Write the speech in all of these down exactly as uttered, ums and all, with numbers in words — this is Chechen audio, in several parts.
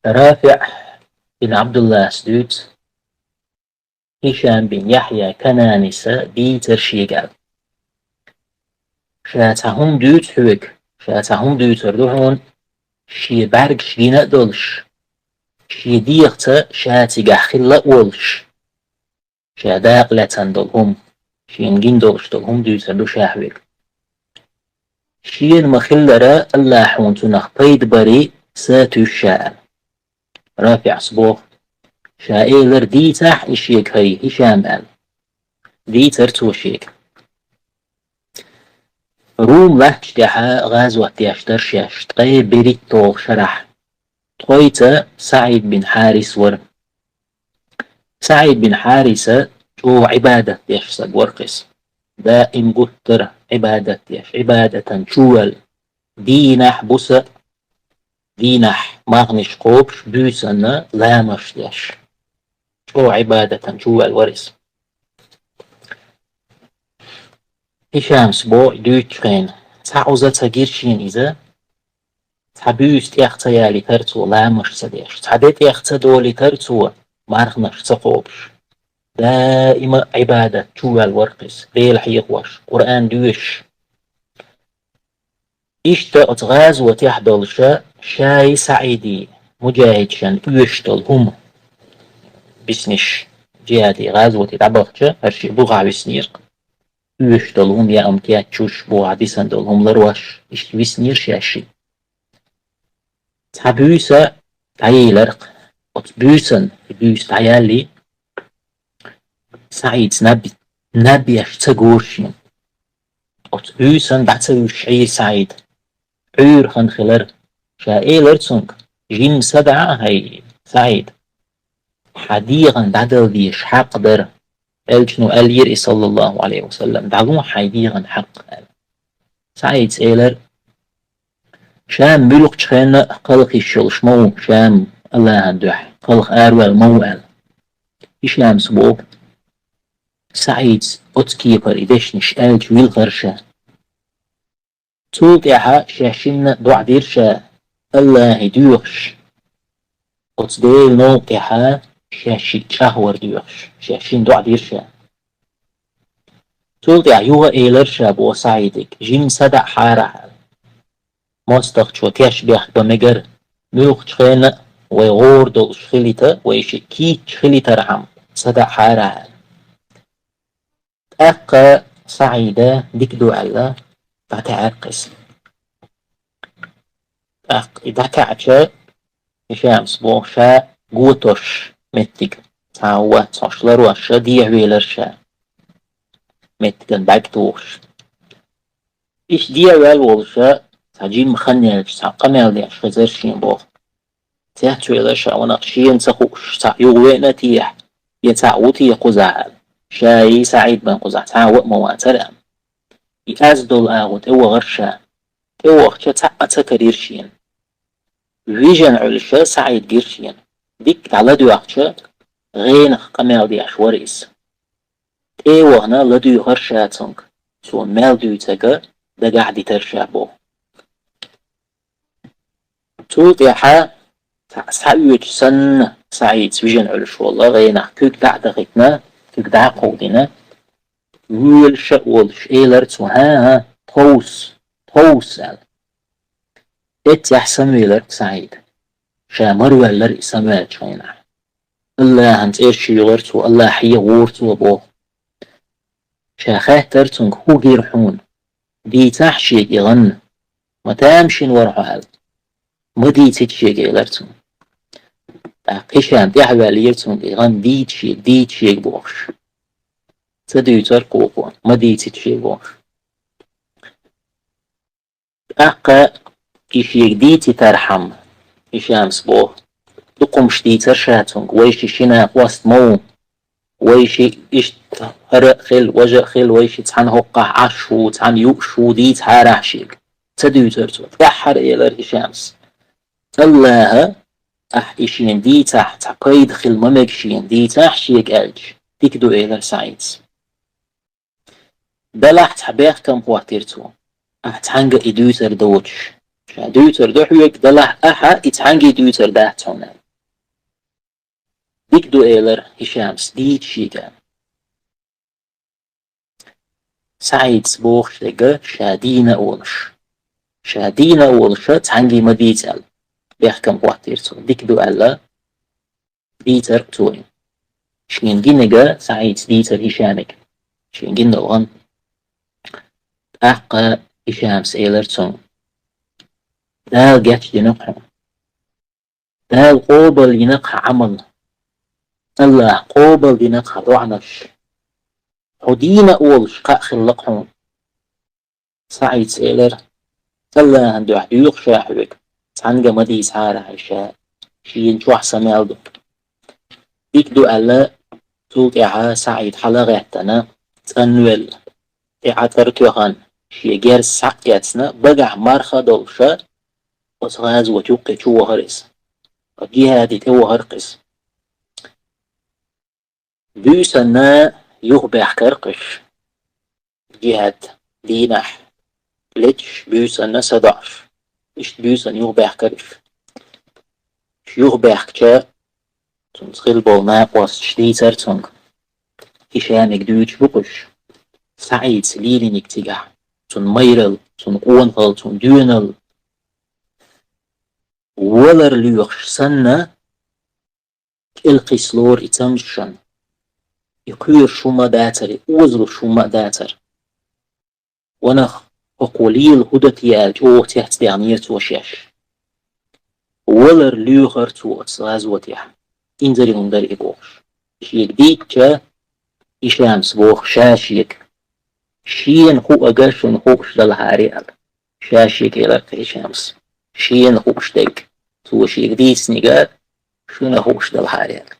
РафиӀ бин Ӏабдуллас дуьйцу, Хишам бин Яхьъя Кананис дийцар шега аьлла. Ша цхьа хӀума дуьйцу хьоьга, ша цхьа хӀума дуьйцур ду хьуна, шен бӀаьргаш гина а долуш, шен дегӀаца ша цигахь хилла а волуш, ша дакъа лаьцна долу хӀума, шена гина долуш долу хӀума дуьйцур ду ша хьоьга. Шена ма-хиллара, АллахӀа хьуна цунах пайда барий са туьйсу ша аьлла. РафиӀас боху, ша элира дийцахь и шега хӀай, Хишам аьлла. Дийцар цо шега. Рум латтачу тӀехь гӀазот деш дара шаьш, ткъе берхӀитталгӀа шарахь. Тхойца СаӀид бин Хьарис вара. СаӀид бин Хьариса чӀогӀа Ӏибадат деш стаг вара-кх иза. Даим гуттара Ӏибадат деш, Ӏибадатан чувоьлла, дийнахь, буса а, дийнахь мархнаш кхобуш, буьйсанна ламазаш деш. ЧӀогӀа Ӏибадатан чувоьлла вара иза. Хишамс боху дуьйцучу хенахь, цхьа Ӏуза ца гира шена иза, цхьа буьйса тӀех ца ялийтара цо, ламазаш ца деш, цхьа де тӀех ца долийтара цо, мархнаш ца кхобуш. Даима Ӏибадат чувоьлла вара-кх иза, Дела хьехош, Къуръан доьшуш. Иштта оцу гӀазотехь долуша шаи СаӀиди муджахӀидашна оьшуш долу хӀума, биснарш, джихӀади, гӀазоте дӀабахча, хӀара шиъ бухахь виснера-кх. Оьшуш долу хӀума, яа хӀума кечъеш, бухахь дисина долу хӀума ларъеш, иштта виснера шаьш шиъ. Цхьа буьйса дӀаелира-кх. Оцу буьйсанна и буьйса дӀаяллий, СаӀида наб, наб еш ца гора шена. Оцу буьйсанна дӀа ца вуьйшуш Ӏийра СаӀид. Ӏуьйра хан хилира. Ша элира цуьнга: «Жимма са даӀа, хӀай СаӀид. Хьан дегӀан дӀадала дезаш хьакъ дара». Элчано аьллера и, саллаллаху Ӏалайхи ва саллам: «ДӀало хьайн дегӀан хьакъ», – аьлла. СаӀида элира: «Шам муьлххачу хенна а кхалха йиш йолуш ма ву, Шам АллахӀан дуьхьа кхалха араваьлла ма ву», – аьлла. Хишамс боху, СаӀида оцу кепара и дешнаш аьлча вилхира ша. Цул тӀаьхьа шаьш шинна доӀа дира ша, АллахӀе доьхуш, оцу Делан новкъа тӀехь шаьш шиъ чӀагӀвар доьхуш, шаьш шинна доӀа дира ша. Цул тӀаьхьа юха а элира ша боху СаӀидига: «Жимма са даӀа хьарахь», – аьлла. МостагӀчо тешнабехк бан мегара, муьлххачу хенна а вай гӀора долуш хилийта, вай шиъ кийча хилийтархьама, са даӀа хьарахь аьлла. ТӀаккха СаӀида дика ду аьлла, дӀатаьӀира-кх иза. ТӀаккха и дӀатаьӀча, Хишамс боху, ша готош меттиг цхьа а вац хьош ларъеш, дехьавелира ша, меттиган бӀаьрг тухуш. Иштта дехьаваьлла волуша, цхьа жимма хан яьлча, цхьа къамел деш хезара шена боху. Цецвелира ша, ванах шена ца хууш, цхьаъ юхавеана техьа, я цхьаъ ву техьа кхузахь аьлла. Шаи СаӀид бен кхузахь цхьа а ваъ ма вацара аьлла. И аз долу агӀо тӀевахара ша. ТӀевахча, цхьаъ а ца карийра шена. Вижина Ӏуьллуша СаӀид гира шена. Дикка дӀаладоьгӀча, гӀенах къамел деш вара иза. ТӀе а вахана, ладуьйгӀира ша цуьнга, цо мел дуьйцург дагахь дитара ша боху. Цул тӀаьхьа цхьаъ схьаоьцуш санна, СаӀида вижина Ӏуьллуш волу гӀенах куьг дӀа а дахийтина, куьг дӀа а кховдийна, воьлуш а волуш, элира цо: «ХӀан-хӀа, тховса, тховса», – аьлла. Эццехь самавелира-кх СаӀид. Ша мараваьллара и самаваьллачу хенахь. АллахӀан цӀераш йоьхура цо, АллахӀ хьехавора цо боху. Ша хаьттира цуьнга: «ХӀун гира хьуна? Дийцахь шега и гӀан. Ма тамашийна вара хьо», – аьлла. «Ма дийцийта шега», – элира цуьнга. ТӀаккха Хишам тӀаьхьаваьллера цуьнга: «И гӀан дийца шега, дийца шега», – бохуш. Ца дуьйцура-кх вукхо, ма дийцийта шега бохуш. ТӀаккха и шега дийцийтархьама, Хишамс боху, дукха хӀумнаш дийцара ша цуьнга: «Вай шиъ шина къост ма ву, вай шиъ иштта хӀара а хила, важа а хила, вай шиъ цхьана хӀокхахь Ӏаш ву, цхьана юуш ву, дийца хьарахь шега». Ца дуьйцура цо. ТӀаьххьара элира Хишамс: «АллахӀа, ахь и шена дийцахь, цхьа пайда хила ма мега шена, дийцахь шега аьлча, дика ду», – элира СаӀида. Делахь цхьа бехкам хӀоттийра цо: «Ахь цхьаьнга и дуьйцур доцуш, Ша дуьйцур ду хьоьга, далахь ахьа, и цхьаьнгге дуьйцур дац хьуна. Дика ду, элира Хишамас, дийца шийга. СаӀида бохуш дерг ша дийна а волуш. Ша дийна а волуш, цхьаьнгге ма дийца аьлла. Бехкам хӀоттийра цо. Дика ду аьлла, дийцира цо. Шена гинарг СаӀида дийцира Хишамига. Шена гина долу гӀан. ТӀаккха Хишамас элира цунна: «Дала гечдина-кх хьуна. Дала къобалйина-кх хьан Ӏамал. Аллаха къобалдина-кх хьан доӀанаш. Хьо дийна а волуш кхаъ хилла-кх хьуна». СаӀида элира: «Аллахьан дуьхьа доьху ша хьоьга, цхьаьнгге ма дийцахьара хьайн ша, шена чохь са мел ду». Дика ду аьлла, цул тӀаьхьа СаӀид хьала а гӀеттина, цӀанвелла, тӀе Ӏаткъар тоьхна, шен герз схьа а эцна, багахь марха а долуш, оцу гӀазота юккъе чу вахара иза. Оцу жихӀаде тӀе вахара-кх иза. Буьйсанна юхабаьхкира-кх уьш. ЖихӀад дийнахь леташ, буьйсанна садоӀуш. Иштта буьйсанна юхабаьхкира уьш. Уьш юхабаьхкича, цуьнца хилла болу накъосташа дийцира цуьнга. Хишамига дуьйцуш бу-кх уьш СаӀида лелийнарг цигахь, цуьнан майралла, цуьнан къонахалла, цуьнан доьналла. Валар лоьхуш санна, кӀелхиссалора и цамзашна. И кхоьруш хӀума а дацара, и озалуш хӀума а дацара. Ванах, хӀокхо лела хӀун дан те аьлла, чӀогӀа цецдаьхнера цо шаьш. Валар лоьхура цо оцу гӀазотехь, инзаре хӀума дара и бохуш. Шега дийцича, Хишамас боху ша шега: «Шена хууш, шуна хууш далахьара», — аьлла. Ша шега элира-кх Хишамас: «Шена хууш дерг, цо шега дийцинарг, шуна хууш далахьара», — аьлла.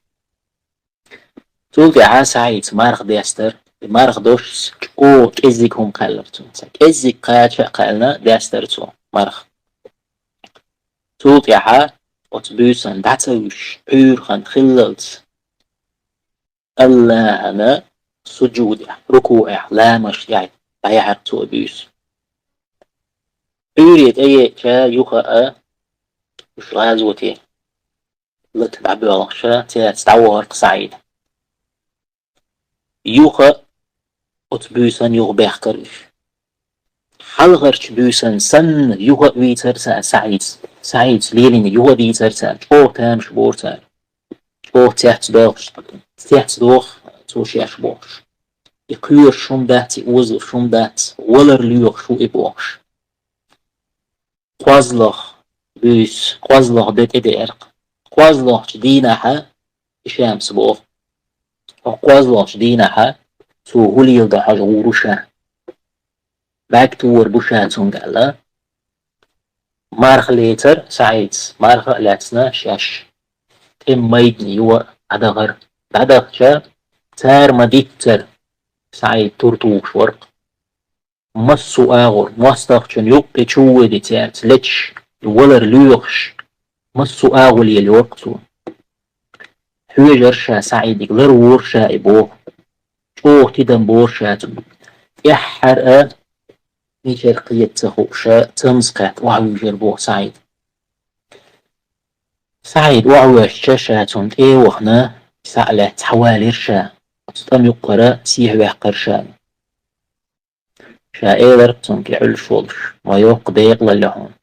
Цул тӀаьхьа СаӀида марха дестара, и марха дошуш чӀогӀа кӀеззиг хӀума кхаьллара цуьнца. КӀеззиг кхача а кхаьллина, дестара цо марха. Цул тӀаьхьа оцу буьйсанна дӀа ца вуьсуш, Ӏуьйрахана хиллалц, Аллахьана сужудехь, рукуӀехь, ламазаш тӀехь дӀаяьхьира цо буьйса. Ӏуьйре тӀееъча, юха а уьш гӀазоте лата дӀабоьлхуша, цаьрца дӀавахара-кх СаӀид. Юха а оцу буьйсанна юхабаьхкира уьш. Хьалхарчу буьйсанна санна, юха а вийцира цара СаӀида. СаӀида лелийнарг юха а дийцира цара, чӀогӀа тамаш бора цара. ЧӀогӀа цецдохуш, цецдоху цо шаьш бохуш. И кхоьруш хӀума дац, и озалуш хӀума дац, валар лоьхуш ву и бохуш. КхозлагӀа буьйса, кхозлагӀа де тӀедеара-кх. КхозлагӀчу дийнахьа, Хишамас боху, хӀокху кхозлагӀчу дийнахьа цо хӀун леладо хьажа гӀур ву ша. БӀаьрг товр бу ша цуьнга аьлла, марха лецара СаӀида, марха а лаьцна шаьш, тӀеман майдане юха а дӀадахара. ДӀадахча, цара ма-дийццара, СаӀид тур тухуш вара-кх. Массо а агӀор, мостагӀчун юккъе чу а воьдий цаьрца леташ, валар лоьхуш, массо а агӀо лелайора-кх цо. Хьоьжура ша СаӀидага, ларвора ша и боху. ЧӀогӀа тидам бора ша цунна. ТӀаьххьара а мичара кхета ца хууш, цамза кхетта охьавуьйжура боху СаӀид. СаӀид охьавоьжча, ша цунна тӀе а вахана, схьа а лаьцна схьавалийра ша. Оцу тӀама юккъара сехьаваьккхира ша. Ша элира-кх цунга, кӀел Ӏуьллуш волуш: «Ма йоккха декъалалла хьуна.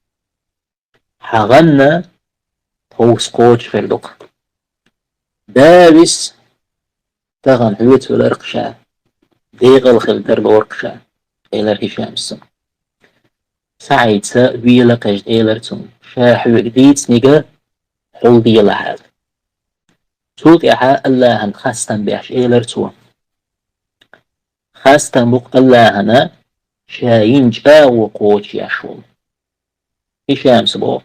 Хьан гӀан тховса кхочуш хир ду-кх. Да виса, тахана хьоьца велара-кх ша, декъала хила тарлора-кх ша», — элира Хишамас цунна. СаӀида вела кхаьчна элира цунга: «Ша хьоьга дийцинарг хьулделахь», — аьлла. Цул тӀаьхьа Аллахьан хастам беш элира цо: «Хастам бу-кх Аллахьана, ша йина чӀагӀо кхочушъеш волу». Хишамас боху: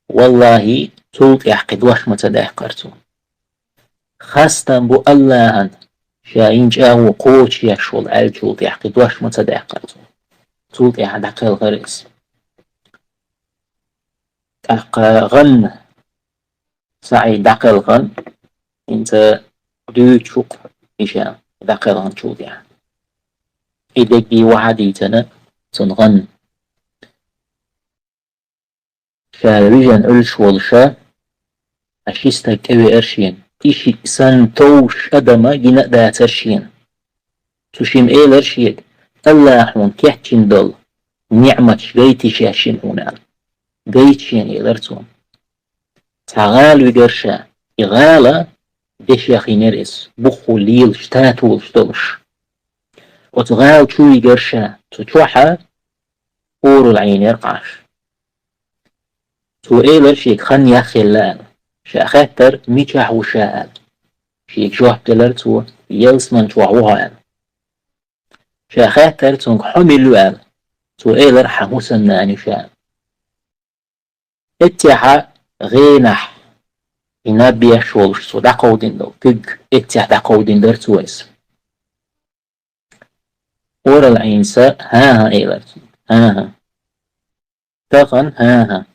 «Валлахьи, цул тӀаьхьа кхин дош ма ца даьккхара цо. Хастам бу Аллахьана, ша йина чӀагӀо кхочушъеш волу», — аьллачул тӀаьхьа кхин дош ма ца даьккхара цо. Цул тӀаьхьа дӀакхелхира иза. ТӀаккха гӀан СаӀид дӀакхелхина, хӀинца дуьйцуш ву-кх Хишам дӀакхелхинчул тӀаьхьа. И дерриге охьадийцина цунна гӀан. Ша вижина Ӏуьллуш волуша, ткъа ши стаг тӀевеара шена. И шиъ санна товш адама гина а дацара шена. Цу шимма элира шега: «Аллахьа хьуна кечйина долу ниӀматаш гайта шен хьуна», – аьлла. «Гайта шена», – элира цо. Цхьа гӀала вигира ша. И гӀала дешех йинера иза, буххула лелаш, татолаш долуш. Оцу гӀала чу вигира ша. Цу чохь хьурул Ӏийн яра Ӏаш. Цо элира шега хан яхъелла аьлла. Ша хаьттара, мичахь ву ша аьлла. Шега жоп делира цо: «Ялсамани чохь ву хьо», – аьлла. Ша хаьттара цуьнга: «Хьо мила ю?» – аьлла. Цо элира: «Хьан хӀусамнана ю ша», – аьлла. Эццехьа гӀенахь, и наб еш волуш цо дӀакховдийна долу куьг эццехь дӀакховдийна дара цо иза. Хьурул Ӏийнас: «ХӀан-хӀа», – элира цуьнга. «ХӀан-хӀа. Тахана хӀан-хӀа.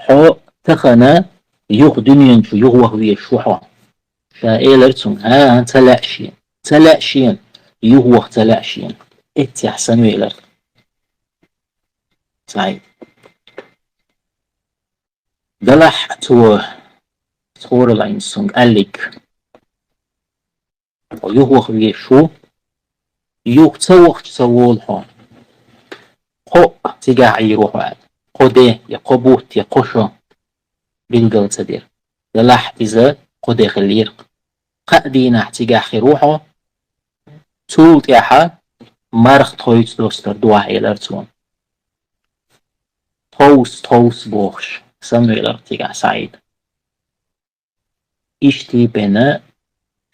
Хьо тахана юха дуьнен чу юхаваха везаш ву хьо». Ша элира цуьнга: «ХӀан-хӀа, ца лаьа шена. Ца лаьа шена. Юхаваха ца лаьа шена». Эццехь санна велира СаӀид. Делахь цо, хьурул Ӏийнас цуьнга аьлларг: «Хьо юхаваха везаш ву, юха ца вахча ца волу хьо. Кхоъ цигахь Ӏийр ву хьо», – аьлла. Кхо де, я кхо бутт, я кхо шо билгал ца дира. Делахь иза кхо де хиллера. Кхаа дийнахь цигахь хир ву хьо, цул тӀаьхьа марха тховса достур ду ахь, элира цо. «Тховса, тховса», – бохуш, санна велира цигахь СаӀид. Иштта бен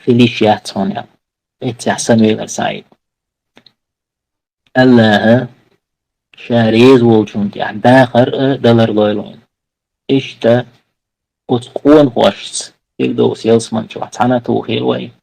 хила йиш яц хьуна аьлла. Эццехь санна велира СаӀид. Аллахьа ша реза волчунна тӀехь дахар а далар лойла хьуна. Иштта оцу къонахошца, Фирдовс ялсамани чохь цхьаьна тухийла вай,